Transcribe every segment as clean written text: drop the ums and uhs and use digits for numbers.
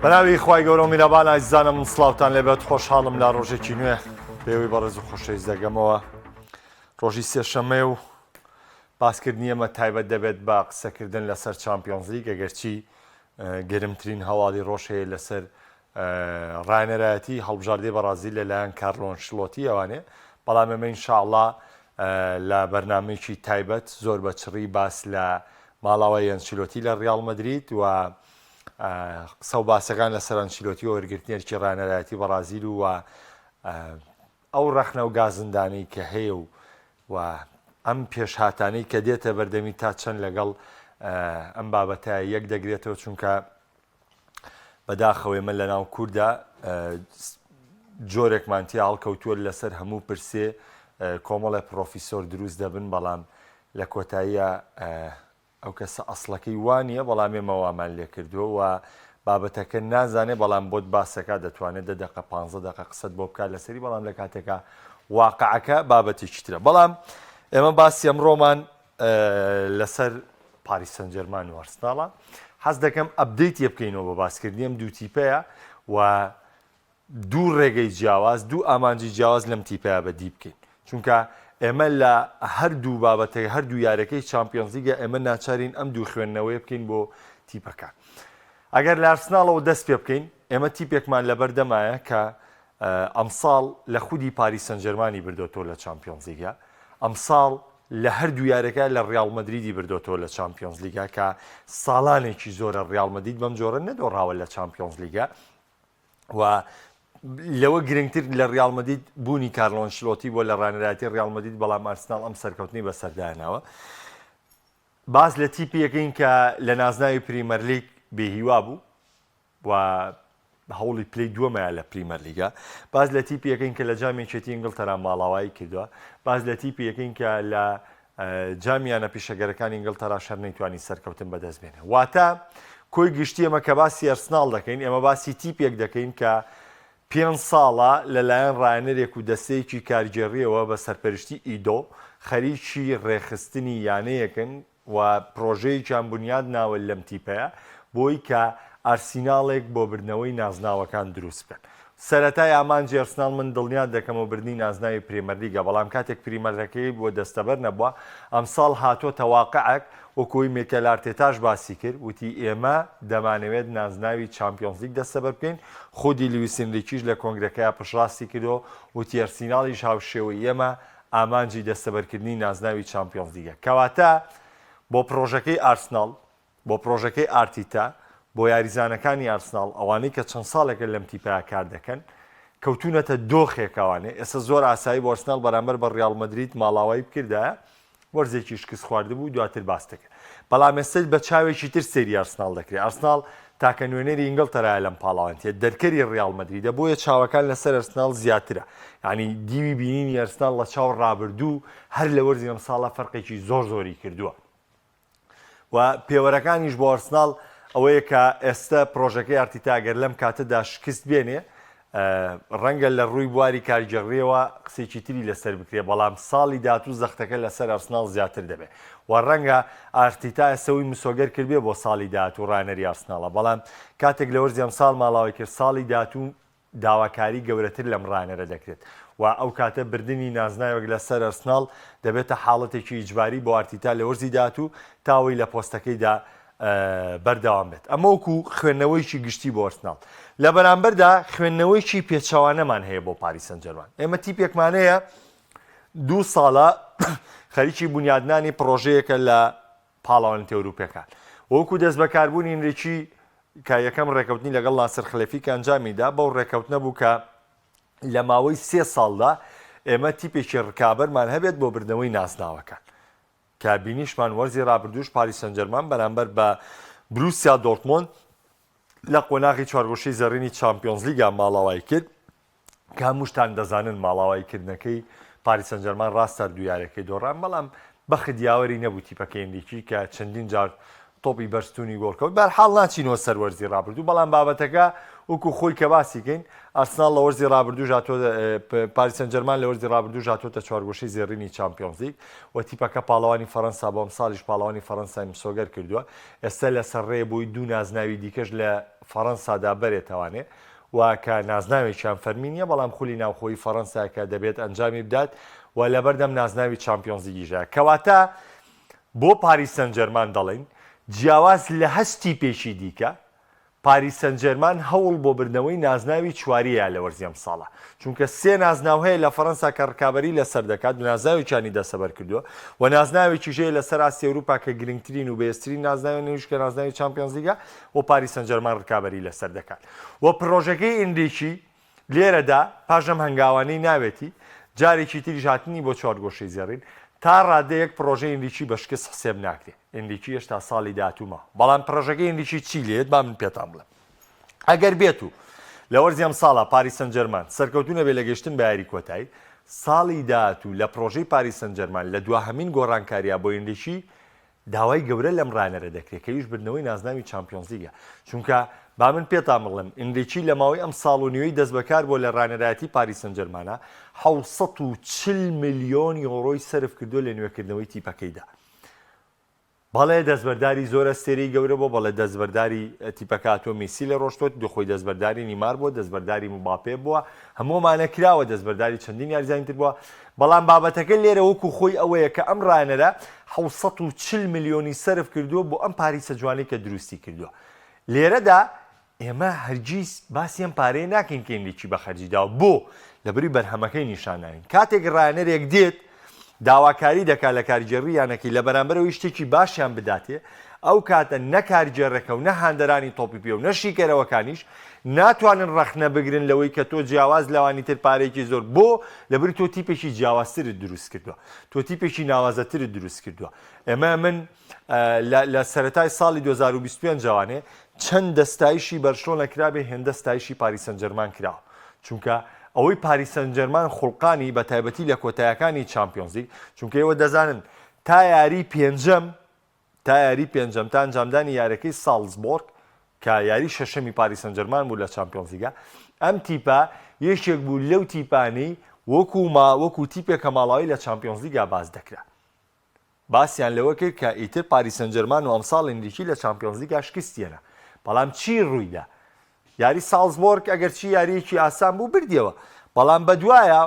بەناوی خوای گەورە و میرەبان ئازیزانم من سڵاوتان لێبێت خۆشحاڵم لە ڕۆژێکی نوێ پێوەی بەڕێز و خۆشەویست دەگەمەوە ڕۆژی سێشەممەیە و باسکردنی ئێمە تایبەت دەبێت بە قسەکردن لەسەر چامپیۆنزلیگ ئەگەرچی گەرمترین هەواڵی ڕۆژ هەیە لەسەر ڕاهێنەرایەتی هەڵبژاردەی بەڕازیل لەلایەن کارلۆ ئەنشلۆتی ئەوانێ بەڵام ئێمە ئینشاءڵا لە بەرنمەیەکی تایبەت زۆر بە چڕی باس لە ماڵاوای ئەنچیلۆتی لە ڕیاڵ مەدرید و قسە و باسەکان لەسەر ئەنچیلۆتی و وەرگرتنی ئەرکی ڕاهێنەرایەتی بەڕازیل و ئەو ڕەخنە و گازندانەی کە هەیە و و ئەم پێشهاتانەی کە دێتە بەردەمی تا چەند لەگەڵ ئەم بابەتە یەک دەگرێتەوە چونکە بەداخەوە ئێمە لە ناو کووردا جۆرێکمان تیا هەڵکەوتووە لەسەر هەموو پرسێ کۆمەڵێ پرۆفیسۆر دروست دەبن بەڵام لە کۆتاییە ئەو کەسە ئەسڵەکەی وا نییە بەڵام ئێمە وامان لێ کردووە و بابەتەکە نازانێ بەڵام بۆت باسەکە دەتوانێت دە دەقە پ دەقە قسەت بۆ بکات لەسەری بەڵام لە کاتێکا واقعەکە بابەتێکی ترە بەڵام ئێمە باسی ئەمڕۆمان لەسەر پاریس سەنجەرمان و ئەرسناڵە حەز دەکەم update ێ بکەینەوە بە باسکردنی ئەم دوو تیپەیە و دوو ڕێگەی جیاواز دوو ئامانجی جیاواز لەم تیپەیە بەدی بکەین چونکە ئێمە لە هەردوو بابەتەکە هەردوو یارەکەی چامپیۆنزلیگە ئێمە ناچارین ئەم دوو خوێندنەوەی بکەین بۆ تیپەکە ئەگەر لە ئارسناڵەوە دەست پێ بکەین ئێمە تیپێکمان لەبەردەمایە کە ئەمساڵ لە خودی پاریس سەنجەرمانی بردۆتەوە لە چامپیۆنزلیگا، ئەمساڵ لە هەردوو یاریەکە لە ڕیاڵ مەدریدی بردۆتەوە لە چامپیۆنزلیگا کە ساڵانێکی زۆرە ڕیاڵ مەدرید بەم جۆرە نەدۆڕاوە لە چامپیۆنزلیگا و لەوە گرنگتر لە ڕیاڵ مەدرید بوونی کارلۆ ئەنشلۆتی بووە لە ڕانەرایەتی ڕیاڵ مەدرید بەڵام ئارسناڵ ئەم سەرکەوتنی بەسەرداناوە باس لە تیپیەکەین کە لە نازناوی پریمەرلیگ بێهیوا بوو و هەوڵی پلەی دووەمەیە لە پریمەرلیگا. باس لە تیپی یەکەین کە لە جامی یەکێتی ئینگڵتەرا ماڵاوایی کردووە. باس لە تیپی یەکەین کە لە جامی یانە پیشەگەرەکانی ئینگڵتەراش هەر نەیتوانی سەرکەوتن بەدەست بێنێ. واتە کۆی گشتی ئێمە کە باسی ئەرسناڵ دەکەین، ئێمە باسی تیپێک دەکەین کە پێنج ساڵە لەلایەن ڕاهێنەرێک و دەستەیەکی کارگێڕییەوە بە سەرپەرشتی ئیدۆ خەریکی ڕێکخستنی یانەیەکن و پرۆژەیەکیان بنیاد ناوە لەم تیپەیە بۆی کە ئارسیناڵێک بۆ بردنەوەی نازناوەکان دروست بکەن. سەرەتای ئامانجی ئەرسناڵ من دڵنیات دەکەمەوە بردنی نازناوی پرێمەرلیگە بەڵام کاتێک پریمەرەکەی بۆ دەستەبەر نەبووە ئەمساڵ هاتۆتە واقعێک وەکو ئەوی میکێل ئارتێتاش باسی کرد وتی ئێمە دەمانەوێت نازناوی چامپیۆنزلیگ دەستەبەر بکەین خودی لویس ئینریکیش لە کۆنگرەکەیا پشتڕاستی کردەوە وتی ئەرسیناڵیش هاوشێوەی ئێمە ئامانجی دەستەبەرکردنی نازناوی چامپیۆنزلیگە. کەواتە بۆ پڕۆژەکەی ئارسناڵ، بۆ پڕۆژەکەی ئارتیتا، بۆ یاریزانەکانی ئارسناڵ، ئەوانەی کە چەند ساڵێکە لەم تیپەیا کار دەکەن، کەوتوونەتە دۆخێکەوانێ ئێستا زۆر ئاسایی بۆ ئارسناڵ بەرامبەر بە ڕیاڵ مەدرید ماڵاوایی بکردایە، وەرزێکی شکستخواردبوو دواتر باس دەکرد. بەڵام ئێستا بە چاوێکی تر سەیری ئارسناڵ دەکرێت. ئارسناڵ تاکە نوێنەری ئینگڵتەرایە لەم پاڵاوانتیە، دەرکەری ڕیاڵ مەدریدە، بۆیە چاوەکان لەسەر ئەرسناڵ زیاترە. یانی دیوی بینینی ئەرسناڵ لە چاو ڕابردوو هەر لە وەرزی ئەمساڵا فەرقێکی زۆر زۆری کردووە. و پێوەرەکانیش بۆ ئەرسناڵ ئەوەیە کە ئێستە پرۆژەکەی ئارتیتا گەر لەم کاتەدا شکست بێنێ ڕەنگە لە ڕووی بواری کارگێڕییەوە قسێکی تری لەسەر بکرێت، بەڵام ساڵی داهاتوو زەختەکە لەسەر ئەرسناڵ زیاتر دەبێت و ڕەنگە ئارتیتا ئێستە مسۆگەر کردبێ بۆ ساڵی داهاتوو ڕاهێنەری ئارسناڵە، بەڵام کاتێک لە وەرزی ئەمساڵ ماڵاوای کرد ساڵی داهاتوو داواکاری گەورەتر لەم ڕاهێنەرە دەکرێت و ئەو کاتە بردنی نازناوێک لەسەر ئەرسناڵ دەبێتە حاڵەتێکی ئیجباری بۆ ئارتیتا لە وەرزی داهاتوو تا ئەوەی لە پۆستەکەیدا بەردەوام بێت. ئەمە وەکو خوێندنەوەیەکی گشتی بۆ ئەرسناڵ. لە بەرامبەردا خوێندنەوەیەکی پێچەوانەمان هەیە بۆ پاریس سانجێرمان. ئێمە تیپێکمان هەیە دوو ساڵە خەریکی بونیادنانی پڕۆژەیەکە لە پاڵەوانێتی ئەوروپیەکان. وەکو دەستبەکاربوونی ئینریکی کە یەکەم ڕێکەوتنی لەگەڵ ناسر خلێفی کە ئەنجامی دا بەو ڕێکەوتنە بوو کە لە ماوەی سێ ساڵدا ئێمە تیپێکی ڕکابەرمان هەبێت بۆ بردنەوەی نازناوەکان. کە بینیشمان وەرزی رابردووش پاریس سانجێرمان بەرامبەر بە بروسیا دۆرتمۆند لە قۆناغی چوارگۆشەی زێڕینی چامپیۆنزلیگا ماڵاوای کرد کە هەمووشتان دەزانن ماڵاوایی کردنەکەی پاریس سانجێرمان راستە دوو یاریەکەی دۆڕان بەڵام بەخت یاوەری نەبوو تیپەکەی ئەنریکی کە چەندین جار تۆپی بەر ستونی گۆڵ کەوت بەرحاڵ ناچینەوە سەر وەرزی رابردوو بەڵام بابەتەکە وەکو خۆی کە باسی کەین ئارسناڵ لە وەرزی ڕابردووش هاتووە پاریس سانجێرمان لە وەرزی ڕابردووش هاتووەتە چوارگۆشەی زێڕینی چامپیۆنزلیگ و تیپەکە پاڵەوانی فەرەنسا بۆ ئەمساڵیش پاڵەوانی فەرەنسای مسۆگەر کردووە ئێستا لەسەر ڕێ بووی دوو نازناوی دیکەش لە فەرەنسادا بەرێتەوانێ و کە نازناوێکیان فەرمی نییە بەڵام خولی ناوخۆیی فەرەنسا کە دەبێت ئەنجامی بدات و لەبەردەم نازناوی چامپیۆنزلیگیشە کەواتە بۆ پاریس سانجێرمان دەڵێین جیاواز لە هەچ تیپێکی دیکە پاریس سانجێرمان هەوڵ بۆ بردنەوەی نازناوی چواریەیە لە وەرزی ئەمساڵا، چونکە سێ نازناو هەیە لە فەرەنسا کە رکابەری لەسەر دەکات و نازناوێکیانی دەستەبەر کردووە و نازناوێکیش هەیە لەسەر ئاستی ئەوروپا کە گرنگترین و بەهێزترین نازناوە ئەویش کە نازناوی چامپیۆنزلیگە و پاریس سانجێرمان رکابەری لەسەر دەکات و پرۆژەکەی ئینریکی لێرەدا پاش ئەم هەنگاوانەی ناوێتی جارێکی تریش هاتنی بۆ چوارگۆشەی زێڕین تا ڕادەیەک پڕۆژەی ئینریکی بە شکست حسێب ناکرێ. ئینریکی هێشتا ساڵی داهاتوو ماوە. بەڵام پڕۆژەکەی ئینریکی چی لێت با من پێتان بڵێم. ئەگەر بێت و لە وەرزی ئەمساڵا پاریس سانجێرمان سەرکەوتوو نەبێت لە گەیشتن بە یاری کۆتایی، ساڵی داهاتوو لە پڕۆژەی پاریس سانجێرمان لە دواهەمین گۆڕانکارییا بۆ ئینریکی داوای گەورە لەم ڕاهێنەرە دەکرێت کە ئەویش بردنەوەی نازناوی چامپیۆنزلیگە، چونکە با من پێتان بڵێم ئینریکی لە ماوەی ئەم ساڵ و نیوەی دەستبەکار بووە لە ڕاهێنەرایەتی پاریس سانجێرمانا 740 ملیۆن یۆرۆی سەرف کردووە لە نوێکردنەوەی تیپەکەیدا. بەڵێ دەستبەرداری زۆر ئەستێرەی گەورە بووە، بەڵێ دەستبەرداری تیپەکە هاتووە میسی لێ ڕۆشتووە، خۆی دەستبەرداری نیمار بووە، دەستبەرداری مباپێ بووە، هەموو ئەمانە کراوە، دەستبەرداری چەندین یاریزانی تر بووە، بەڵام بابەتەکە لێرە وەکو خۆی ئەوەیە کە ئەم ڕاهێنەرە 740 ملیۆنی سەرف کردووە بۆ ئەم پاریسە جوانەی کە دروستی کردووە. لێرەدا ئێمە هەرگیز باسی ئەم پارەیە ناکەین کە ئینریکی بە خەرجی داوە، بۆ؟ لەبری بەرهەمەکەی نیشان ناین. کاتێک ڕاهێنەرێک دێت داواکاری دەکات لە کارگێڕی یانەکەی لە بەرامبەر ئەوەی شتێکی باشیان بداتێ، ئەو کاتە نە کارگێڕەکە و نە هاندەرانی تۆپی پێ و نە شیکەرەوەکانیش ناتوانن ڕەخنە بگرن لەوەی کە تۆ جیاواز لەوانی تر پارەیەکی زۆر بۆ لەبری تۆ تیپێکی جیاوازترت دروست کردووە تۆ تیپێکی ناوازەترت دروست کردووە ئێمە من لە سەرەتای ساڵی 2025 جوانێ چەند دەستایشی بەرشلۆنە کرابێ هێندە ستایشی پاریس سانجێرمان کراوە چونکە ئەوەی پاریس سانجێرمان خوڵقانی بە تایبەتی لە کۆتایەکانی چامپیۆنزلیگ چونکە ئێوە دەزانن تا یاری پێنجەم تا یاری پێنجەم تا ئەنجامدانی یاریەکەی ساڵزبۆرگ کە یاری شەشەمی پاریس سانجێرمان بوو لە چامپیۆنزلیگا ئەم تیپە یەکێک بوو لەو تیپانەی وەکو ما وەکو تیپێک کە ماڵاوی لە چامپیۆنزلیگا باس دەکرا باسیان لەوە کرد کە ئیتر پاریس سانجێرمان و ئەمساڵ ئینریکی لە چامپیۆنزلیگا شکستیەنە بەڵام چی ڕوویدا یاری ساڵزبۆرگ ئەگەرچی یارییەکی ئاسان بوو بردیەوە، بەڵام بەدوایە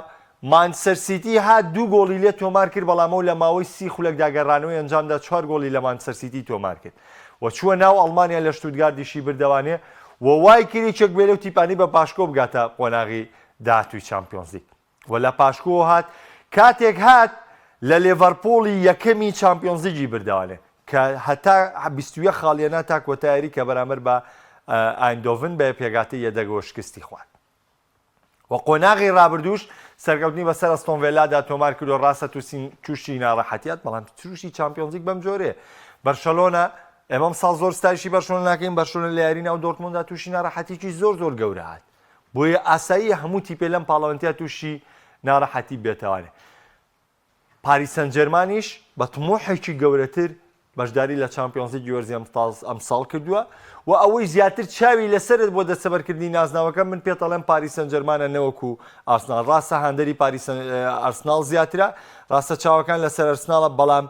مانچستەر سیتی هات دوو گۆڵی لێ تۆمار کرد، بەڵام ئەو لە ماوەی 30 خولەکدا گەڕانەوەی ئەنجامدا چوار گۆڵی لە مانچستەر سیتی تۆمار کرد و چووە ناو ئەڵمانیا لە شتوتگاردیشی بردەوانێ و وای کرد یەکێک بێ لەو تیپانەی بە پاشکۆ بگاتە قۆناغی داهاتووی چامپیۆنزلیگ. و لە پاشکۆوە هات کاتێک هات لە لێڤەرپوڵی یەکەمی چامپیۆنزلیگی بردەوانێ کە هەتا 21 خاڵ هێنا تا کۆتا یاری کە بەرامبەر بە ئایندۆڤن بە پێگاتەی یەدەگەوە شکستی خوارد و قۆناغی رابردووش سەرکەوتنی بەسەر ئەستۆن ڤێلادا تۆمار کردو ڕاستە تووسی تووشی ناڕەحەتیات بەڵام تووشی چامپیۆنزلیگ بەم جۆرەیە بەرشەلۆنە ئێمە ئەمساڵ زۆر ستایشی بەرشلۆنە ناکەین بەرشلۆنە لە یاری ناو دۆرتمۆندا تووشی ناڕەحەتیکی زۆر زۆر گەورە هات بۆیە ئاساییە هەموو تیپێ لەم پاڵەوانتیە تووشی ناڕەحەتی بێتەوانێ. پاریس سانجێرمانیش بە تموحێکی گەورەتر بەشداری لە چامپیۆنزلیگی وەرزی ئەمساڵ کردووە و ئەوەی زیاتر چاوی لەسەرت بۆ دەستەبەرکردنی نازناوەکە من پێتەڵێم پاریس سانجێرمانە نەوەکو ئارسناڵ ڕاستە هاندەری پاریس ئارسناڵ زیاترە ڕاستە چاوەکان لەسەر ئەرسناڵە بەڵام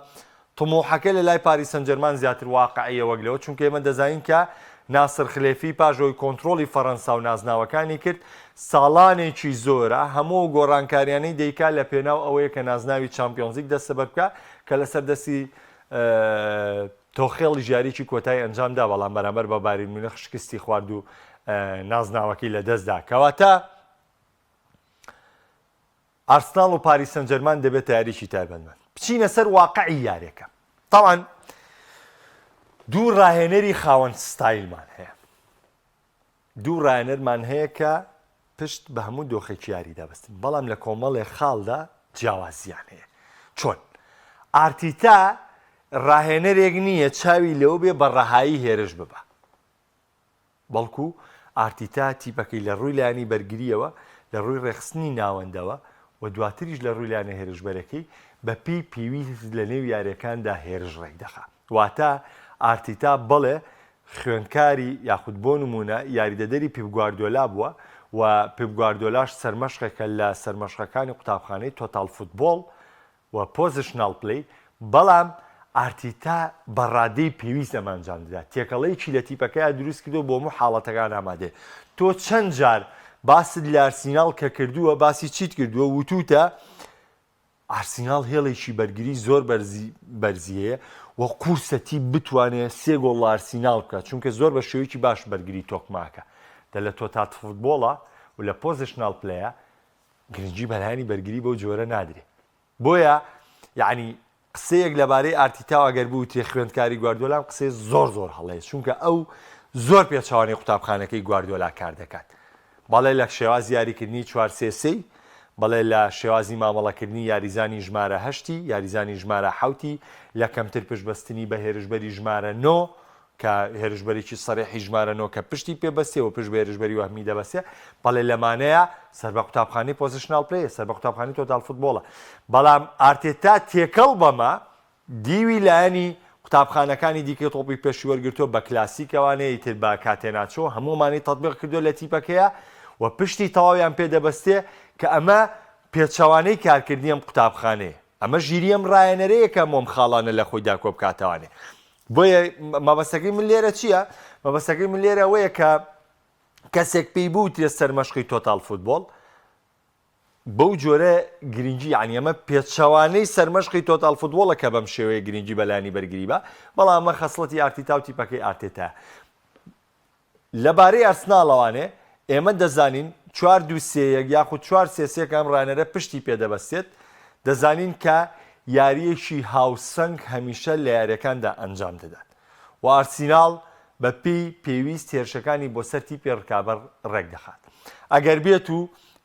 تموحەکە لە لای پاریس سانجێرمان زیاتر واقعییە وەک لەوە، چونکە ئێمە دەزانین کە ناسر خلێفی پاش ئەوەی کۆنترۆڵی فەرەنسا و نازناوەکانی کرد، ساڵانێکی زۆرە هەموو ئەو گۆڕانکاریانەی دەیکا لە پێناو ئەوەیە کە نازناوی چامپیۆنزلیگ دەستەبەر بکا کە لەسەر دەستی تۆخێڵیش یاریی کۆتایی ئەنجامدا، بەڵام بەرامبەر بە بایرن میونخ شکستی خوارد و نازناوەکەی لەدەستدا. کەواتە ئارسناڵ و پاریس سانجێرمان دەبێتە یاریی تایبەتمەند. بچینە سەر واقعی یاریەکە. تاوان دوو ڕاهێنەری خاوەن ستایلمان هەیە. دوو ڕاهێنەرمان هەیە کە پشت بە هەموو دۆخێکی یاری دەبەستن، بەڵام لە کۆمەڵێ خاڵدا جیاوازیان هەیە. چۆن؟ ئارتیتا ڕاهێنەرێک نییە چاوی لەوە بێ بە ڕەهایی هێرش ببا. بەڵکو ئارتیتا تیپەکەی لە ڕووی لایەنی بەرگرییەوە، لە ڕووی ڕێکخستنی ناوەندەوە و دواتریش لە ڕووی لایەنە هێرشبەرەکەی بەپێی پێویست لە نێو یارییەکاندا هێرش ڕێکدەخا. واتە ئارتیتا بەڵێ. خوێندکاری یاخود بۆ نموونە یاریدەدەری پیپ گواردیۆلا بووە و پیپ گواردیۆلاش سەرمەشقێکە لە سەرمەشقەکانی قوتابخانەی total football و positional play، بەڵام ئارتیتا بە ڕادەی پێویست ئەمە ئەنجام دەدات، تێکەڵەیەکی لە تیپەکەیا دروست کردووە بۆ هەموو حاڵەتەکان ئامادەیە. تۆ چەند جار باست لە ئارسیناڵ کە کردووە باسی چیت کردووە وتوتە ئارسیناڵ هێڵێکی بەرگری زۆر بەرزی بەرزی هەیە و قورسە تیپ بتوانێت سێ گۆڵ لە ئارسیناڵ بکات چونکە زۆر بە شێوەیەکی باش بەرگری تۆکماکە دە لە total football ە و لە positional play ە گرنگی بەلایەنی بەرگری بەو جۆرە نادرێ بۆیە یعنی قسەیەک لەبارەی ئارتیتاوە گەر بوترێ خوێندکاری گواردیۆلا ئەم قسەیە زۆر زۆر هەڵەیە چونکە ئەو زۆر پێچەوانەی قوتابخانەکەی گواردیۆلا کار دەکات بەڵێ لە شێوازی یاریکردنی چوار سێ سێی، بەڵێ لە شێوازی مامەڵەکردنی یاریزانی ژمارە هەشتی، یاریزانی ژمارە حەوتی، لە کەمتر پشتبەستنی بە هێرشبەری ژمارە نۆ، کە هێرشبەرێکی سەریحی ژمارە نۆ کە پشتی پێ بەستێ و پشت بە هێرشبەری وەهمی دەبەستێ، بەڵێ لەمانەیە سەر بە قوتابخانەی positional play ە، سەر بە قوتابخانەی total football ە. بەڵام ئارتێتا تێکەڵ بەمە دیوی لایەنی قوتابخانەکانی دیکەی تۆپی پێشی وەرگرتووە بە کلاسیکەوانەیە ئیتر بە کاتێناچۆ هەموومانی تەتبیق کردووە لە تیپەکەیا و پشتی تەواویان پێ دەبەستێ کە ئەمە پێچەوانەی کارکردنی ئەم قوتابخانەیە ئەمە ژیری ئەم ڕایەنەرەیە کە ئەم خاڵانە لە خۆیدا کۆ بکاتەوانێ بۆیە مەبەستەکەی من لێرە چییە؟ مەبەستەکەی من لێرە ئەوەیە کە کەسێک پێی بوترێت سەرمەشقی total football بەو جۆرە گرنگی یانی ئەمە پێچەوانەی سەرمەشقی total football ە کە بەم شێوەیە گرنگی بە لانی بەرگری بە بەڵام ئەمە خەسڵەتی ئارتیتا و تیپەکەی ئارتێتا لەبارەی ئەرسناڵەوانێ ئێمە دەزانین 4 2 3 1 یاخود 4 3 3 کە ئەم ڕانەرە پشتی پێدەبەستێت دەزانین کە یاریەکی هاوسەنگ هەمیشە لە یاریەکاندا ئەنجام دەدات و ئارسیناڵ بە پێی پێویست هێرشەکانی بۆ سەر تیپی ڕکابەر ڕێکدەخات. ئەگەر بێت و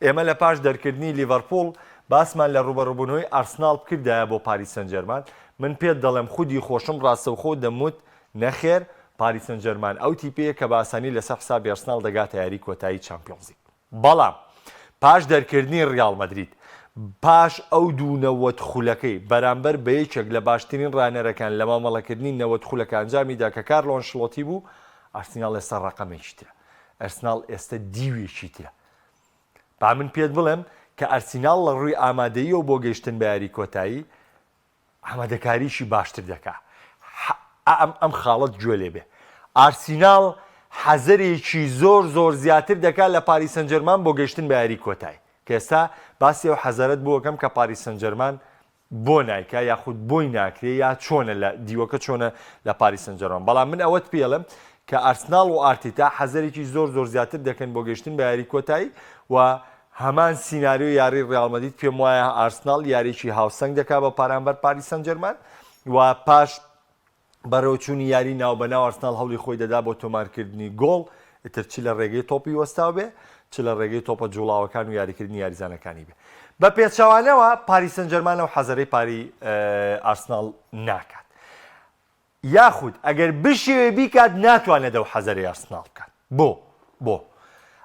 ئێمە لە پاش دەرکردنی لیڤەرپوڵ باسمان لە ڕووبەڕووبوونەوەی ئارسناڵ بکردایە بۆ پاریس سانجێرمان، من پێت دەڵێم خودی خۆشم ڕاستەوخۆ دەموت نەخێر، پاریس سانجێرمان ئەو تیپەیە کە بە ئاسانی لەسەر حسابی ئارسناڵ دەگاتە یاری کۆتایی چامپیۆنزلیگ. بەڵام پاش دەرکردنی ڕیاڵ مەدرید، پاش ئەو دوو 90 خولەکەی بەرامبەر بە یەکێک لە باشترین ڕاهێنەرەکان لە مامەڵەکردنی 90 خولەکە ئەنجامیدا کە کارلۆ ئەنشلۆتی بوو، ئارسیناڵ ئێستا ڕەقەمێکی ترە. ئەرسناڵ ئێستا دیوێکی ترە. با من پێت بڵێم کە ئەرسیناڵ لە ڕووی ئامادەییەوە بۆ گەیشتن بە یاری کۆتایی ئامادەکاریی باشتر دەکا. ئەم ئەم خاڵەت گوێ لێ بێ. ئارسیناڵ حەزەرێکی زۆر زۆر زیاتر دەکا لە پاریس سەنجەرمان بۆ گەیشتن بە یاری کۆتایی. کە ئێستا باسی ئەو حەزەرەت بۆ ئەکەم کە پاریس سەنجەرمان بۆ نایکا یاخود بۆی ناکرێ یا چۆنە لە دیوەکە چۆنە لە پاریس سەنجەرمان بەڵام من ئەوەت پێڵم کە ئارسناڵ و ئارتیتا حەزەرێکی زۆر زۆر زیاتر دەکەن بۆ گەیشتن بە یاری کۆتایی و هەمان سیناریۆ یاری ڕیاڵ مەدرید پێم وایە ئارسناڵ یاریی هاوسەنگ دەکا بە پارامبەر پاریس سەنجەرمان و پاش بەڕێوەچوونی یاری ناوبەناو ئارسناڵ هەوڵی خۆی دەدا بۆ تۆمارکردنی گۆڵ، ئیتر چ لە ڕێگەی تۆپی وەستاو بێ، چ لە ڕێگەی تۆپە جوڵاوەکان و یاریکردنی یاریزانەکانی بێ. بە پێچەوانەوە پاریس سەنجەرمان ئەو حەزەرەی پاری ئارسناڵ ناکات. یاخود ئەگەر بشیەوێ بیکات ناتوانێت ئەو حەزەرەی ئارسناڵ بکات. بۆ؟ بۆ؟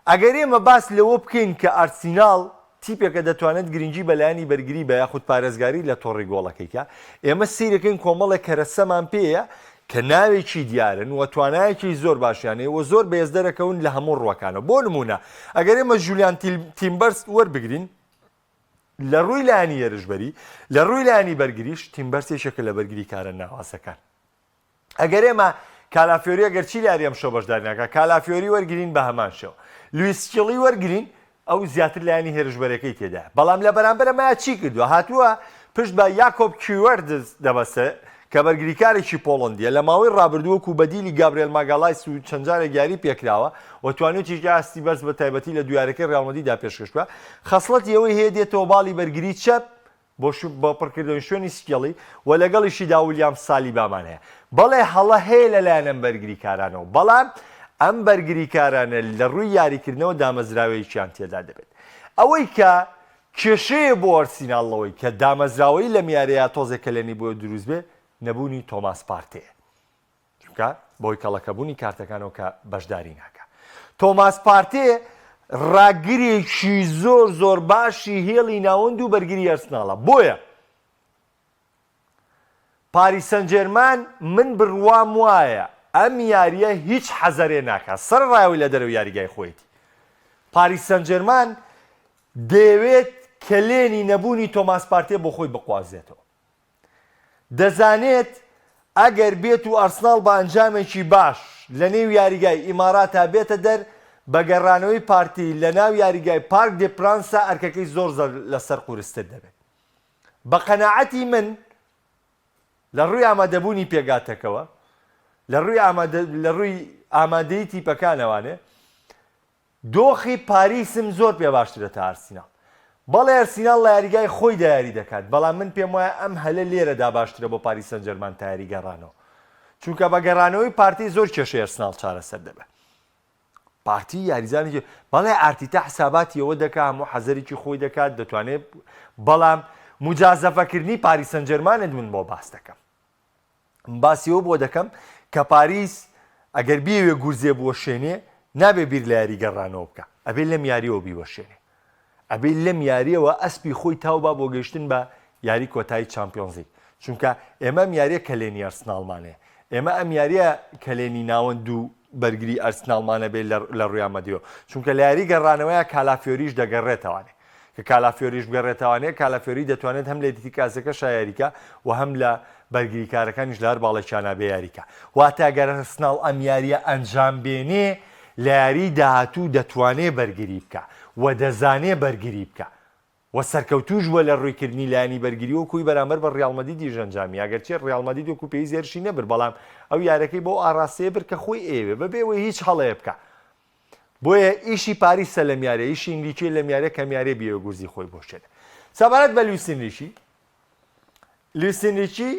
ئەگەر ئێمە باس لەوە بکەین کە ئارسیناڵ تیپێکە دەتوانێت گرنگی بە لایەنی بەرگری بە یاخود پارێزگاری لە تۆڕی گۆڵەکەی کە، ئێمە سەیرەکەین کۆمەڵێک کەرەسەمان پێیە کە ناوێکی دیارن و توانایەکی زۆر باشیان هەیە و زۆر بەهێز دەرەکەون لە هەموو ڕووەکانەوە. بۆ نموونە ئەگەر ئێمە ژولیان تیمبەرس وەربگرین لە ڕووی لایەنی هێرشبەری، لە ڕووی لایەنی بەرگریش تیمبەرس یەکێکە لە بەرگریکارە ناوازەکان. ئەگەر ئێمە کالافیۆری ئەگەر چی لە یاری ئەمشەو بەشداری ناکات کالافیۆری وەرگرین بە هەمان شێوە لویس سکیڵی وەرگرین ئەو زیاتر لایەنی هێرشبەرەکەی تێدایە بەڵام لە بەرامبەر ئەمە چی کردووە هاتووە پشت بە یاکۆب کیوەردز دەبەستێ کە بەرگریکارێکی پۆڵەندیە لە ماوەی ڕابردوو وەکو بەدیلی گابرێل ماگالایس و چەند جارێک یاری پێکراوە و توانیوتیشی ئاستی بەرز بە تایبەتی لە دوو یاریەکەی ڕیاڵ مەدریدا پێشکەش بکات خەسڵەتی ئەوەی هەیە دێتەوە باڵی بەرگری چەپ بۆ بۆ پڕکردنەوەی شوێنی سکێڵی و لەگەڵیشیدا ولیام سالیبامان هەیە. بەڵێ هەڵە هەیە لەلایەن ئەم بەرگریکارانەوە، بەڵام ئەم بەرگریکارانە لە ڕووی یاریکردنەوە دامەزراوەیەکیان تێدا دەبێت. ئەوەی کە کێشەیە بۆ ئەرسیناڵ لەوەی کە دامەزراوەیی لەم یاریەیا تۆزێک کەلێنی بۆ دروست بێ نەبوونی تۆماس پارتێیە. چونکە بەهۆی کەڵەکەبوونی کارتەکانەوە کە بەشداری ناکا. تۆماس پارتێ ڕاگرێکی زۆر زۆر باشی هێڵی ناوەند و بەرگری ئەرسناڵە بۆیە پاریس سەنجێرمان من بڕوام وایە. ئەم یارییە هیچ حەزەرێ ناکات، سەرەڕای ئەوەی لە دەرەوەی یاریگای خۆیەتی. پاریس سانجێرمان دەیەوێت کەلێنی نەبوونی تۆماس پارتێ بۆ خۆی بقوازێتەوە. دەزانێت ئەگەر بێت و ئارسناڵ بە ئەنجامێکی باش لە نێو یاریگای ئیماراتا بێتە دەر، بە گەڕانەوەی پارتی لە ناو یاریگای پارک دێ پرانسا ئەرکەکەی زۆر لەسەر قورستر دەبێت. بە قەناعەتی من لە ڕووی ئامادەبوونی پێکهاتەکەوە، لە ڕووی ئامادە لە ڕووی ئامادەیی تیپەکانەوانێ، دۆخی پاریسم زۆر پێ باشترە تا ئارسیناڵ. بەڵێ ئەرسیناڵ لە یاریگای خۆیدا یاری دەکات، بەڵام من پێم وایە ئەم هەلە لێرەدا باشترە بۆ پاریس سانجێرمان تا یاری گەڕانەوە. چونکە بە گەڕانەوەی پارتی زۆر کێشەی ئەرسناڵ چارەسەر دەبێت. پارتی یاریزانێکی بەڵێ ئارتیتا حساباتی ئەوە دەکا هەموو حەزەرێکی خۆی دەکات دەتوانێت بەڵام مجازەفەکردنی پاریس سانجێرمانت من بۆ باس دەکەم. باسی ئەوە بۆ دەکەم کە پاریس ئەگەر بیەوێ گورزێ بوەشێنێ نابێ بیر لە یاری گەڕانەوە بکا ئەبێ لەم یاریەوە بیوەشێنێ ئەبێ لەم یاریەوە ئەسپی خۆی تاو با بۆ گەیشتن بە یاری کۆتایی چامپیۆنزلیگ چونکە ئێمە ئەم یاریە کەلێنی ئەرسناڵمانەیە ئێمە ئەم یاریە کەلێنی ناوەند و بەرگری ئەرسناڵمانە بێ لە ڕویان مەدیۆ چونکە لە یاری گەڕانەوەیە کالافیۆریش دەگەڕێتەوانێ کە کالافیۆریش بگەڕێتەوانێ، کالافیۆری دەتوانێت هەم لە ئیرتیکازەکەشا یاریکا و هەم لە بەرگریکارەکانیش لە هەر باڵێکیانا بێ یاریکا. واتە گەر ئەرسناڵ ئەم یارییە ئەنجام بێنێ، لە یاریی داهاتوو دەتوانێ بەرگری بکا و دەزانێ بەرگری بکا و سەرکەوتووش بووە لە ڕوویکردنی لایەنی بەرگری وەکوی بەرامبەر بە ڕیاڵ مەدریدیش ئەنجامی ئەگەرچی ڕیاڵ مەدرید وەکو پێویست هێرشی نەبرد بەڵام ئەو یارەکەی بەو ئاڕاستەیە برد کە خۆی ئەیەوێ بەبێ ئەوەی هیچ هەڵەیە بکا. بۆیە ئیشی پاریسە لەم یاریە، ئیشی ئینریکیە لەم یاریە کە ئەم یاریە بیەوێ گورزی خۆی بۆشێنێ. سەبارەت بە لویس ئینریکی، لویس ئینریکی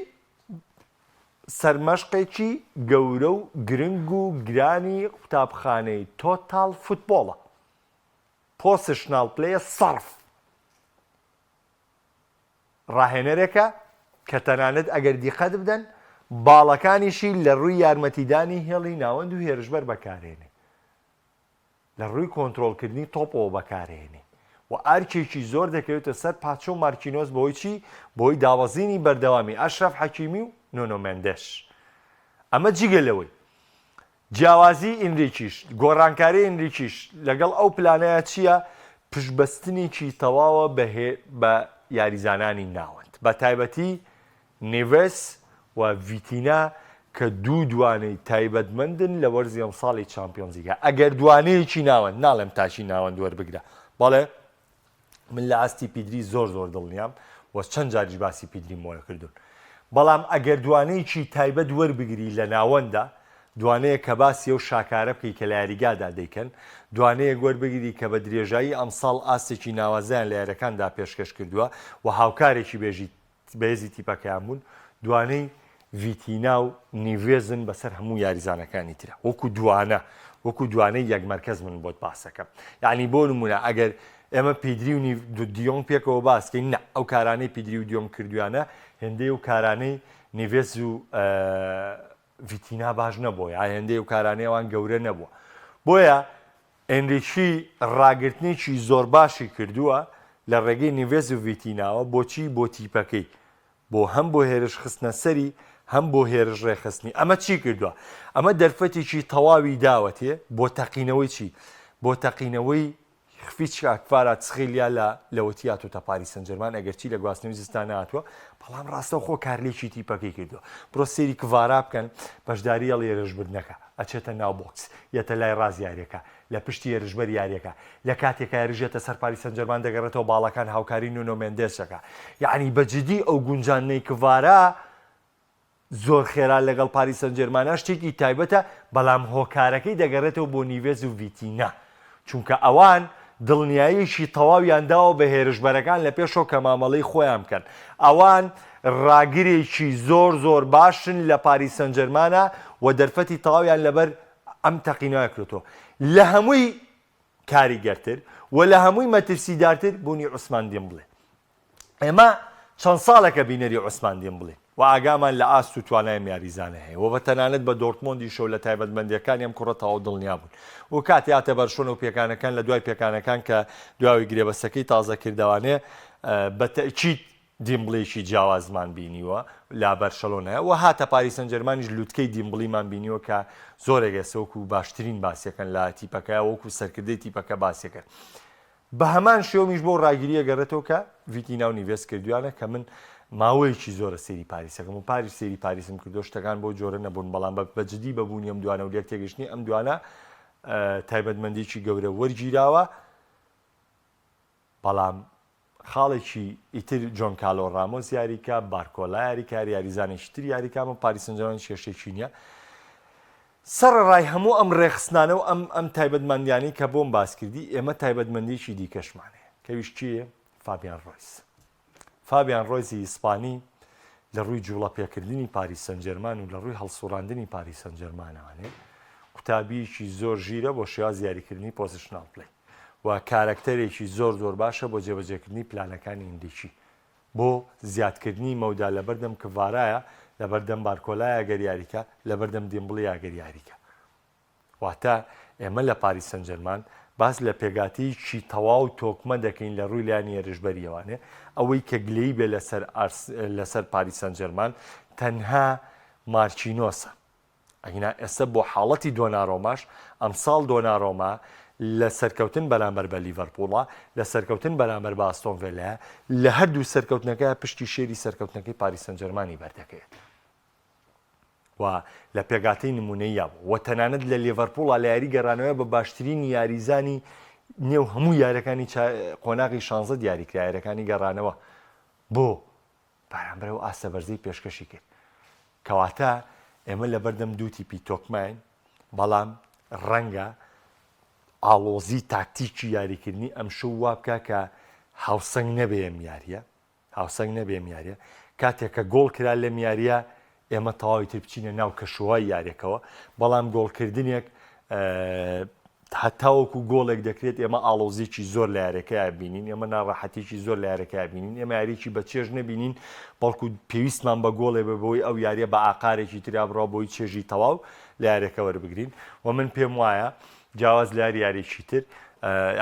سەرمەشقێکی گەورە و گرنگ و گرانی قوتابخانەی total football ە. positional play سەرف. ڕاهێنەرێکە کە تەنانەت ئەگەر دیقەت بدەن باڵەکانیشی لە ڕووی یارمەتیدانی هێڵی ناوەند و هێرشبەر بەکارهێنێ لە ڕووی کۆنترۆڵکردنی تۆپەوە بەکارهێنێ و ئەرکێکی زۆر دەکەوێتە سەر پاچۆ و مارکینۆس بۆی چی؟ بۆی دابەزینی بەردەوامی ئەشرەف حەکیمی و نۆنۆ مێندێش. ئەمە جگە لەوەی جیاوازی ئینریکیش، گۆڕانکاری ئینریکیش لەگەڵ ئەو پلانەیا چییە؟ پشتبەستنێکی تەواوە بە بە یاریزانانی ناوەند، بە تایبەتی نیڤێس و ڤیتینا کە دوو دوانەی تایبەتمەندن لە وەرزی ئەمساڵی چامپیۆنزلیگا. ئەگەر دوانەیەکی ناوەند، ناڵێم تاکی ناوەند وەربگرە، بەڵێ من لە ئاستی پیدری زۆر زۆر دڵنیام و چەند جاریش باسی پیدریم بۆ کردوون بەڵام ئەگەر دوانەیەکی تایبەت وەربگری لە ناوەندە دوانەیە کە باسی ئەو شاکارە بکەی کە لە یاریگادا دەیکەن دوانەیەک وەربگری کە بە درێژایی ئەمساڵ ئاستێکی ناوازەیان لە یاریەکاندا پێشکەش کردووە و هاوکارێکی بێژی بەهێزی تیپەکەیان بوون، دوانەی ڤیتینا و نیڤێزن بەسەر هەموو یاریزانەکانی ترە وەکو دوانە وەکو دوانەی یەک مەرکەز من بۆت باسەکەم یعنی بۆ نمونە ئەگەر ئێمە پیدری و دیۆنگ پێکەوە باسکەین نە ئەو کارانەی پیدری و دیۆنگ کردویانە هێندەی و کارانەی نیڤێز و ڤیتینا باش نەبووە یا هێندەی و کارانەی ئەوان گەورە نەبووە بۆیە ئێنریکی ڕاگرتنێکی زۆر باشی کردووە لە ڕێگەی نیڤێز و ڤیتیناوە، بۆچی؟ بۆ تیپەکەی، بۆ هەم بۆ هێرش خستنە سەری، هەم بۆ هێرش ڕێکخستنی. ئەمە چی کردووە؟ ئەمە دەرفەتێکی تەواوی داوەتێ بۆ تەقینەوەی چی؟ بۆ تەقینەوەی خفیچکا کڤاراتسخیلیا لە لەوەتی هاتۆتە پاریس سانجێرمان، ئەگەرچی لە گواستنەوەی زستان نەهاتووە، بەڵام ڕاستەوخۆ کارلێکی تیپەکەی کردووە. بڕۆ سەیری کڤارا بکەن، بەشداری هێڵی هێرشبردنەکە. ئەچێتە ناو box، یەتە لای ڕاست یاریەکە، لە پشتی هێرشبەر یاریەکە، لە کاتێکا هێرش یەتە سەر پاریس سانجێرمان دەگەڕێتەوە باڵەکان هاوکاری نونۆ مێندێس دەکا. یەعنی بە جدی ئەو گونجاندنەی کڤارا زۆر خێرا لەگەڵ پاریس سانجێرمانا شتێکی تایبەتە، بەڵام هۆکارەکەی دەگەڕێتەوە بۆ نیڤێز و ڤیتینا. چونکە ئەوان دڵنیاییەکی تەواویان داوە بە هێرشبەرەکان لە پێشەوە کە مامەڵەی خۆیان بکەن. ئەوان ڕاگرێکی زۆر زۆر باشن لە پاریس سانجێرمانا و دەرفەتی تەواویان لەبەر ئەم تەقینەوە کرێتەوە. لە هەمووی کاریگەرتر و لە هەمووی مەترسیدارتر بوونی عوسمان دیمبلێ. ئێمە چەند ساڵێکە بینەری عوسمان دیمبلین و ئاگامان لە ئاست و توانای ئەم یاریزانە هەیە و بە تەنانەت بە دۆرتمۆندیشەوە لە تایبەتمەندییەکانی ئەم کوڕە تەواو دڵنیا بوون و کاتێ هاتە بەرشۆنە و پێکانەکان لە دوای پێکانەکان کە دواوی گرێبەستەکەی تازە کردەوانێ بە تەئکید. دیمبڵێکی جیاوازمان بینیوە لە بەرشەلۆنە و هاتە پاریس سانجێرمانیش لوتکەی دیمبڵیمان بینیوە کە زۆرێک ئێستا وەکو باشترین باسیەکەن لە تیپەکە وەکو سەرکردەی تیپەکە باسیەکەن. بە هەمان شێومیش بۆ ڕاگیری ئەگەڕێتەوە کە ڤیتینا و نیڤێس کردویانە کە من ماوەیەکی زۆرە سەیری پاریسەکەم و پاریش سەیری پاریسم کردووە شتەکان بەو جۆرە نەبوون بەڵام بە جدی بە بوونی ئەم دوانە و لێک تێگەشتنی ئەم دوانە تایبەتمەندیی گەورە وەرگیراوە بەڵام خاڵێکی ئیتر جۆن کالۆ ڕامۆس یاریکا بارکۆلا یاریکار یاریزانێکی تر یاریکامە پاریس سانجێرمان کێشێکی نییە سەرەڕای هەموو ئەم ڕێکخستنانە و ئەم ئەم تایبەتمەندیانەی کە بۆم باس کردی، ئێمە تایبەتمەندییەکی دیکەشمان هەیە، کە ئەویش کێیە؟ فابیان ڕۆیس. فابیان ڕۆیسی ئیسپانی لە ڕووی جووڵە پێکردنی پاریس سانجێرمان و لە ڕووی هەڵسوڕاندنی پاریس سانجێرمانەوانێ قوتابییەکی زۆر ژیرە بۆ شێوازی یاریکردنی positional play و کارەکتەرێکی زۆر زۆر باشە بۆ جێبەجێکردنی پلانەکانی ئینریکی. بۆ زیادکردنی مەودا لەبەردەم کڤارایا، لەبەردەم بارکۆلایا گەر یاریکا، لەبەردەم دیمبڵیا گەر یاریکا. واتە ئێمە لە پاریس سانجێرمان باس لە پێگاتەیەکی تەواو تۆکمە دەکەین لە ڕووی لایەنی هێرشبەرییەوانێ، ئەوەی کە گلەیی بێ لەسەر لەسەر پاریس سانجێرمان تەنها مارکینۆسە. ئەگینا ئێستا بۆ حاڵەتی دۆنارۆماش، ئەمساڵ دۆنارۆما لە سەرکەوتن بەرامبەر بە لیڤەرپوڵە، لە سەرکەوتن بەرامبەر بە ئاستۆن ڤێلایە، لە هەردوو سەرکەوتنەکە پشکی شێری سەرکەوتنەکەی پاریس سانجێرمانی بەردەکەوێت و لە پێگاتەی نمونەییا بوو و تەنانەت لە لیڤەرپوڵا لە یاری گەڕانەوە بە باشترین یاریزانی نێو هەموو یارەکانی قۆناغی شانزە دیاریکرا یارەکانی گەڕانەوە بۆ بەرامبەر ئەو ئاستە بەرزەی پێشکەشی کرد. کەواتە ئێمە لەبەردەم دوو تیپی تۆکمەین، بەڵام ڕەنگە ئاڵۆزی تاکتیکی یاریکردنی ئەمشەو وا بکا کە هاوسەنگ نەبێ ئەم یارییە، هاوسەنگ نەبێ ئەم یارییە. کاتێک کە گۆڵ کرا لەم یارییە ئێمە تەواوی تر بچینە ناو کەشوهەوای یاریەکەوە، بەڵام گۆڵکردنێک هەتاوەکو گۆڵێک دەکرێت ئێمە ئاڵۆزیەکی زۆر لە یاریەکەیا بینین، ئێمە ناڕەحەتیەکی زۆر لە یاریەکەیا بینین، ئێمە یاریەکی بە چێژ نەبینین، بەڵکو پێویستمان بە گۆڵێ بێ بۆی ئەو یاریە بە ئاقارێکی ترا بڕوا بۆی چێژی تەواو لە یاریەکە وەربگرین و من پێم وایە جیاواز لە هەر یاریەکی تر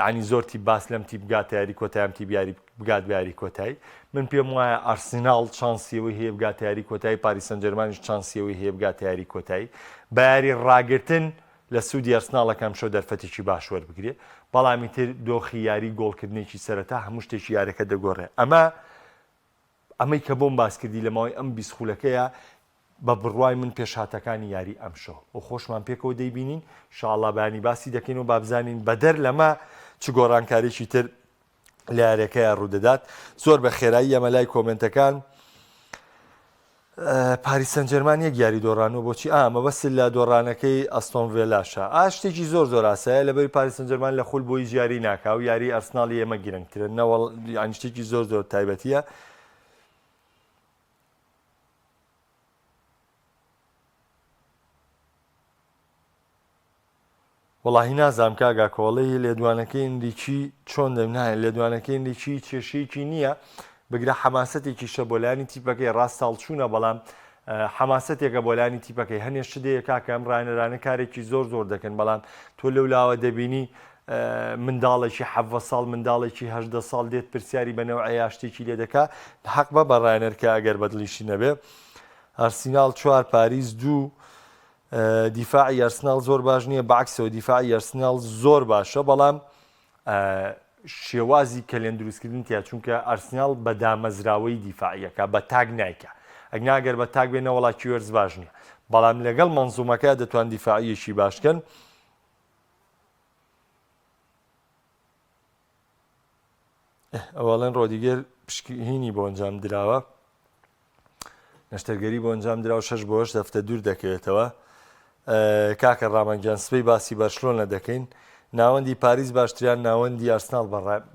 یانی زۆر تیپ باس لەم تیپ بگاتە یاری کۆتایی ئەم تیپ یاری بگات بە یاری کۆتایی من پێم وایە ئارسیناڵ چانسی ئەوەی هەیە بگاتە یاری کۆتایی پاریس سانجێرمانیش چانسی ئەوەی هەیە بگاتە یاری کۆتایی بە یاری ڕاگرتن لە سوودی ئەرسناڵە کە ئەمشەو دەرفەتێکی باش وەربگرێ بەڵام ئیتر دۆخی یاری گۆڵکردنێکی سەرەتا هەموو شتێکی یارەکە دەگۆڕێ ئەمە ئەمەی کە بۆم باس کردی لە ماوەی ئەم 20 خولەکەیە بە بڕوای من پێشهاتەکانی یاری ئەمشەو و خۆشمان پێکەوە دەیبینین شاءاللە بەیانی باسی دەکەین و بابزانین بەدەر لەمە چ گۆڕانکاریی تر لە یاریەکەیا ڕوودەدات زۆر بە خێرایی ئەمە لای کۆمنتەکان پاریس سەنجەرمان یەک یاری دۆڕانوە بۆچی ئا مەبەست لە دۆڕانەکەی ئەستۆن ڤێلاشە ئا شتێکی زۆر زۆر ئاسایە لەبەری پاریس سەنجەرمان لە خول بۆی یاری ناکا و یاری ئەرسناڵی ئێمە گرنگترە نەوەڵ یانی شتێکی زۆر زۆر تایبەتیە وەڵاهی نازانم کاک ئاکۆ ئەڵێی لێدوانەکەی ئینریکی چۆن دەم نا لێدوانەکەی ئینریکی کێشەیەکی نییە بگرە حەماسەتێکیشە بۆ لایەنی تیپەکەی ڕاست هەڵچوونە بەڵام حەماسەتێکە بۆ لایەنی تیپەکەی هەنێ شت هەیە کاکە ئەم ڕاهێنەرانە کارێکی زۆر زۆر دەکەن بەڵام تۆ لەو لاوە دەبینی منداڵێکی حەڤە ساڵ منداڵێکی هەدە ساڵ دێت پرسیاری بە نەوعەیە شتێکی لێ دەکا حەق بە بە ڕاهێنەر کە ئەگەر بەدڵیشی نەبێ ئارسیناڵ چوار پاریس دوو دیفاعی ئەرسناڵ زۆر باش نییە بەعکسەوە دیفاعی ئەرسناڵ زۆر باشە بەڵام شێوازی کەلێن دروستکردن تیا چونکە ئەرسناڵ بە دامەزراوەی دیفاعیەکە بە تاک نایکە ئەگناگەر بە تاک بێ نەوەڵا کیوەرز باش نییە بەڵام لەگەڵ مەنزومەکە دەتوان دیفاعیەکی باشکەن ئەوەڵێن ڕۆدیگەر پشکهینی بۆ ئەنجام دراوە نەشتەرگەری بۆ ئەنجام درا و شەش بۆ هەشت هەفتە دوور دەکەوێتەوە. کاکە ڕامان گیان سبەی باسی بەرشلۆنە دەکەین. ناوەندی پاریس باشتریان ناوەندی ئارسناڵ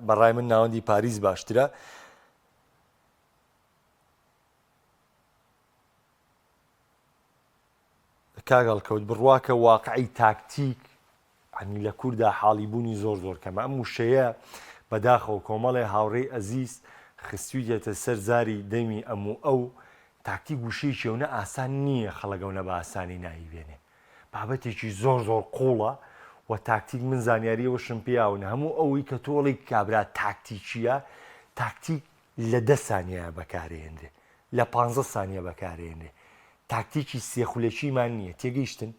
بەڕای من ناوەندی پاریس باشترە. کاک هەڵکەوت بڕواکە واقعی تاکتیک عنی لە کوردا حاڵی بوونی زۆر زۆر کەمە ئەم وشەیە بەداخەوە کۆمەڵێ هاوڕێی ئەزیز خستویتێتە سەر زاری دەمی ئەم و ئەو تاکتیک وشەیەکی ئەونە ئاسان نییە خەڵک ئەونە بە ئاسانی ناوی بێنێ بابەتێکی زۆر زۆر قوڵە و تاکتیک من زانیاری ئەوەشم پێیاون هەموو ئەوەی کە تۆڵی کابرا تاکتیکیە تاکتیک. لە دە سانیە بەکارێنرێ لە پانزە سانیە بەکارێنرێ تاکتیکی سێ خولەکیمان نییە تێگەیشتن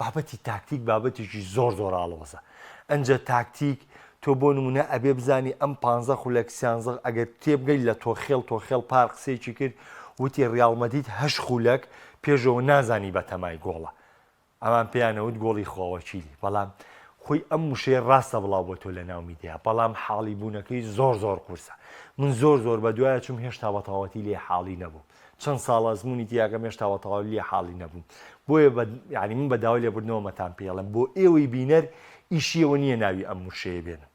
بابەتی تاکتیک بابەتێکی زۆر زۆر ئاڵۆزە ئەنجە تاکتیک تۆ بۆ نمونە ئەبێ بزانی ئەم پانزە خولەک سیانزە ئەگەر تێبگەیت لە تۆخێڵ تۆخێڵ پار قسەیەکی کرد وتی ڕیاڵ مەدید هەشت خولەک پێشەوە نازانی بەتەمای گۆڵە ئەوان پێیان ئەوت گۆڵی خواوەکیلی بەڵام خۆی ئەم وشەیە ڕاستە بڵاو بۆتەوە لە ناو میدیا بەڵام حاڵی بوونەکەی زۆر زۆر قورسە من زۆر زۆر بە دوایە چوم هێشتا بە تەواوەتی لێ حاڵی نەبووم چەند ساڵ ئەزمموی تیاکەم هێشتا بە تەواوی لێ حاڵی نەبووم بۆیە بە یعنی من بە داوای لێبوردنەوە مەتان پێڵم بۆ ئێوەی بینەر ئیشیەوە نییە ناوی ئەم وشەیە بێنن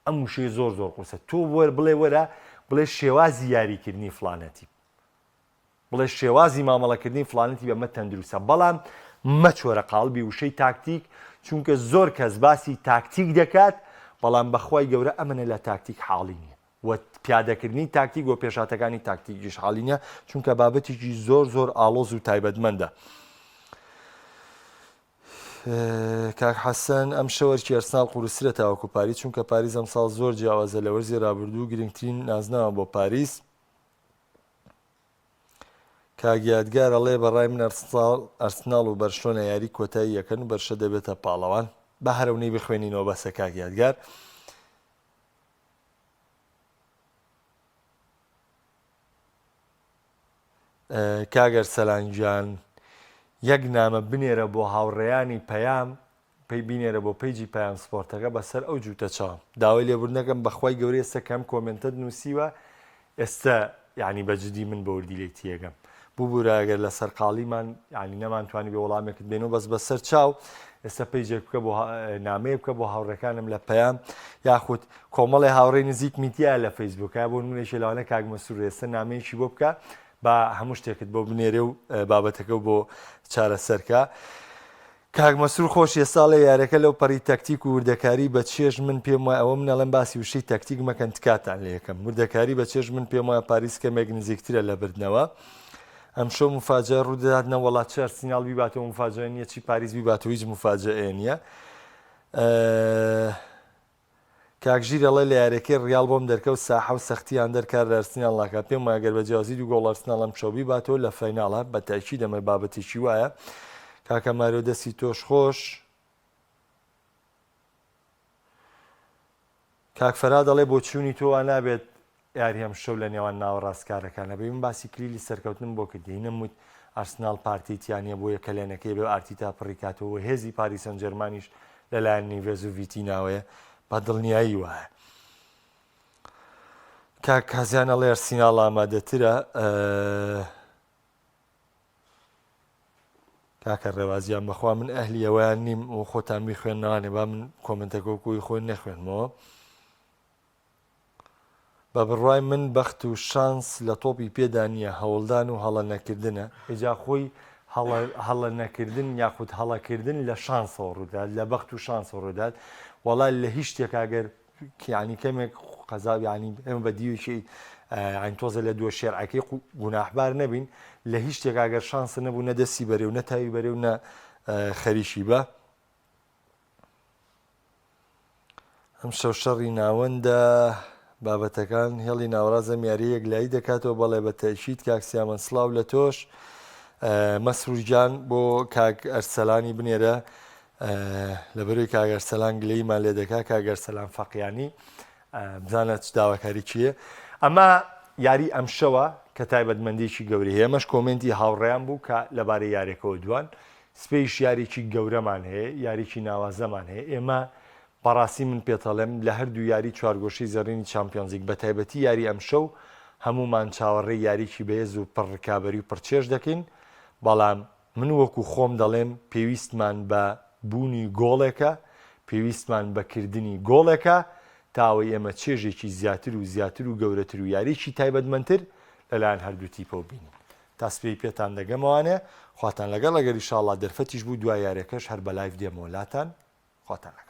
ئەم وشەیە زۆر زۆر قورسە تۆ وەر بڵێ وەرە بڵێ شێوازی یاریکردنی فلانەتی بڵێ شێوازی مامەڵەکردنی فڵانەتی بەمە تەندروستە، بەڵام مەچۆرە قاڵبی وشەی تاکتیک، چونکە زۆر کەس باسی تاکتیک دەکات، بەڵام بەخوای گەورە ئەمەنە لە تاکتیک حاڵی نیە و پیادەکردنی تاکتیک و پێشهاتەکانی تاکتیکیش حاڵی نیە، چونکە بابەتێکی زۆر زۆر ئاڵۆز و تایبەتمەندە. کاک حەسەن ئەمشەو ئەرکی ئەرسناڵ قورسترە تاوەکو پاریس، چونکە پاریس ئەمساڵ زۆر جیاوازە لە وەرزی رابردوو، گرنگترین نازناوە بۆ پاریس. کاک یادگار ئەڵێ بەڕای من ئەرسناڵ و بەرشلۆنە یاری کۆتایی یەکەن و بەرشە دەبێتە پاڵەوان با هەرەونەی بخوێنینەوە بەسە کاک یادگار. کاک ئەرسەلان گیان یەک نامە بنێرە بۆ هاوڕێیانی پەیام پەی بینێرە بۆ page ی پەیام سپۆرتەکە بەسەر ئەو جووتە چاوم داوای لێبوردنەکەم بەخوای گەورە ئێستا کەم comment ەت نووسیوە ئێستا یعنی بە جدی من بە وردی لێی تێگەم ببورە ئەگەر لە سەرقاڵیمان یعنی نەمانتوانی بێ وەڵامێکت بێنەوە بەس بەسەر چاو ئێستا page ێک بکە بۆ نامەیە بکە بۆ هاوڕێکانم لە پەیام یاخود کۆمەڵی هاوڕێی نزیک میدیا لە فەیسبووکە بۆ نمونێکی لەوانە کاک مەسرور ئێستا نامەیەکی بۆ بکە با هەموو شتێکت بۆ بنێرێ و بابەتەکە بۆ چارەسەرکە. کاک مەسرور خۆش ئێستا ئەڵێ یاریەکە لەو پەڕی تەکتیک و وردەکاری بە چێژ من پێم وایە ئەوە من ئەڵێم باسی وشەی تەکتیک مەکەن تکاتان لێ یەکەم وردەکاری بە چێژ من پێم وایە پاریس کەمێک نزیکترە لە بردنەوە ئەمشەو مفاجە ڕوودەدات نەوەڵا چ ئەرسیناڵ بیباتەوە مفاجە نییە چی پاریس بیباتەوە هیچ مفاجەئێ نییە. کاک ژیر ئەڵێ لە یاریەکەی ڕیاڵ بۆم دەرکەوت ساحە و سەختی هاندەر کار لە ئەرسیناڵ ناکات پێم وایە گەر بە جیاوازی دوو گۆڵ ئەرسناڵ ئەمشەو بیباتەوە لە final ە بە تەئکید ئەمە بابەتێکی وایە کاکە ماریۆ دەستی تۆش خۆش کاک فەرهاد ئەڵێ بۆچوونی تۆ وا نابێت یاری ئەمشەو لە نێوان ناوەڕاستکارەکانە بێ من باسی کلیلی سەرکەوتنم بۆ کردی نەم وت ئارسناڵ پارتی تیا نیە بۆیە کەلێنەکەی بێ ئارتیتا پڕی کاتەوە و هێزی پاریس سان جێرمانیش لەلایەن نیڤێز و ڤیتیناوەیە بە دڵنیایی وایە کاک کازیان ئەڵێ ئەرسیناڵ ئامادەترە کاکە ڕێوازیان بەخوا من ئەهلی ئەوەیان نیم و خۆتان بیخوێننەوانێ با من comment ەکە وەکوی خۆی نەخوێنمەوە بە بڕوای من بەخت و شانس لە تۆپی پێدا نییە، هەوڵدان و هەڵە نەکردنە، ئیجا خۆی هەڵە هەڵە نەکردن یاخود هەڵەکردن لە شانسەوە ڕوودات لە بەخت و شانسەوە ڕوودات وەڵا لە هیچ شتێکا گەر یانی کەمێک قەزا یانی ئێمە بە دیوێکی یانی تۆزە لە دووە شێرعەکەی گوناحبار نەبین لە هیچ شتێکا گەر شانس نەبوو نە دەستی بەرێ و نە تاوی بەرێ و نە خەریکی بە ئەمشەو شەڕی ناوەندە بابەتەکان هێڵی ناوەڕاست ئەم یاریە یەکلایی دەکاتەوە بەڵێ بە تەئکید کاک سیامەند سڵاو لە تۆش مەسرور گیان بۆ کاک ئەرسەلانی بنێرە لەبەرەی کاک ئەرسەلان گلەیمان لێ دەکا کاک ئەرسەلان فەقیانی بزانە چ داواکاری چییە ئەمە یاری ئەمشەوە کە تایبەتمەندێکی گەورەی هەیە ئەمەش comment ی هاوڕێیان بوو کە لەبارەی یاریەکەوە دوان سبەیش یاریی گەورەمان هەیە، یاریی ناوازەمان هەیە، ئێمە بەڕاستی من پێتەڵێم لە هەردوو یاریی چوارگۆشەی زێڕینی چامپیۆنزلیگ بەتایبەتی یاری ئەمشەو هەموومان چاوەڕێی یاریی بەهێز و پڕ رکابەری و پڕ چێژ دەکەین، بەڵام من وەکو خۆم دەڵێم پێویستمان بە بوونی گۆڵێکە، پێویستمان بە کردنی گۆڵێکە تا ئەوەی ئێمە چێژێکی زیاتر و زیاتر و گەورەتر و یاریی تایبەتمەندتر لەلایەن هەردوو تیپەوە بینین. تا سبەی پێتان دەگەمەوانێ خواتان لەگەڵ ئەگەر ئیشاڵا دەرفەتیش بوو دوای یاریەکەش هەر بە live دێمەوە لاتان خواتان لەگەڵ.